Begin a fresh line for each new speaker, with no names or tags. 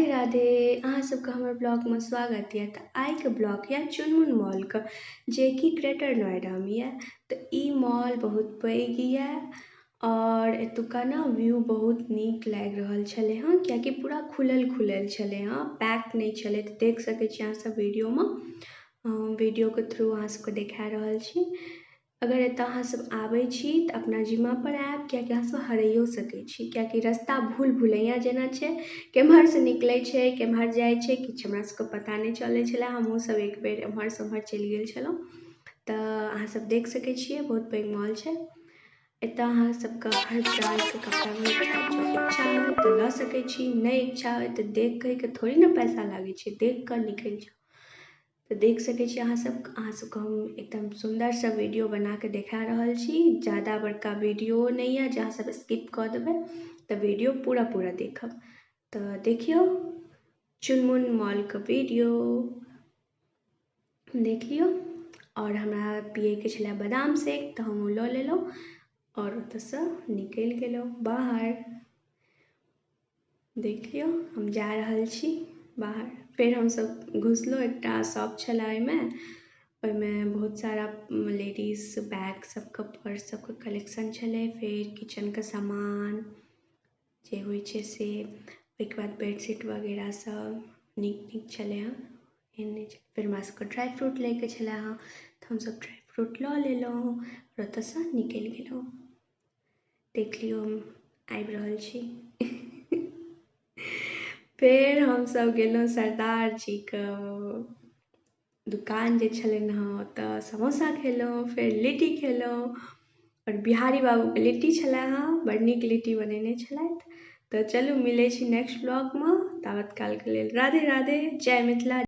राधे राधे। अहाँ सबके हमर ब्लॉगमे स्वागत यऽ। तऽ आइके ब्लॉग यऽ चुनमुन मॉलके, जेकि ग्रेटर नोएडामे यऽ। तऽ ई मॉल बहुत पैघ यऽ और एतुका ने व्यू बहुत नीक लागि रहल छलै हँ, कियाकि पूरा खुलल खुलल छलै हँ, पैक नहि छलै। तऽ देख सकै छी अहाँ सब वीडियोमे, वीडियोके थ्रू अहाँ सबके देखा रहल छी। अगर एतऽ अहाँ सब आबै छी तऽ अपना जिम्मा पर आयब, कियाकि अहाँ सब हराइयो सकै छी, कियाकि रास्ता भूल भुलैया जेना छै, केम्हरसँ निकलै छै केम्हर जाइ छै किछु हमरा सबके पता नहि चलै छलै। हमहूँ सब एक बेर एम्हरसँ ओम्हर चलि गेल छलहुँ। तऽ अहाँ सब देख सकै छियै, बहुत पैघ मॉल छै। एतऽ अहाँ सबके हर ब्रांडके कपड़ा भेट जायत। जँ इच्छा होय तऽ लऽ सकै छी, नहि इच्छा होय तऽ देख कऽ थोड़ी ने पैसा लागै छै, देख कऽ निकलि जाउ। तऽ देख सकै छी अहाँ सब, अहाँ सबके हम एकदम सुन्दरसँ वीडियो बना कऽ देखा रहल छी। ज्यादा बड़का वीडियो नहि यऽ जे अहाँ सब स्किप कऽ देबै, तऽ वीडियो पूरा पूरा देखब। तऽ देखियौ चुनमुन मॉलके वीडियो देख लियौ। आओर हमरा पियैके छलै बादाम शेक, तऽ हम ओ लऽ लेलहुँ आओर ओतऽसँ निकलि गेलहुँ बाहर। देख लियौ, हम जा रहल छी बाहर। फेर हमसब घुसलहुँ, एकटा शॉप छलै ओहिमे, ओहिमे बहुत सारा लेडीज बैग सबके, पर्स सबके कलेक्शन छलै। फेर किचनके सामान जे होइ छै से, ओहिके बाद बेडशीट वगैरह सब नीक नीक छलै हँ, एहन नहि छै। फेर हमरा सबके ड्राइ फ्रूट लैके छलै हँ, तऽ हमसब ड्राइ फ्रूट लऽ लेलहुँ आओर ओतऽसँ निकलि गेलहुँ। देख लियौ, हम आबि रहल छी। फेर हमसब गेलहुँ सरदार जीके दुकान जे छलनि हँ, ओतऽ समोसा खेलहुँ, फेर लिट्टी खेलहुँ। आओर बिहारी बाबूके लिट्टी छलै हँ, बड़ नीक लिट्टी बनेने छलथि। तऽ चलू, मिलै छी नेक्स्ट ब्लॉगमे, ताबत कालके लेल राधे राधे, जय मिथिला।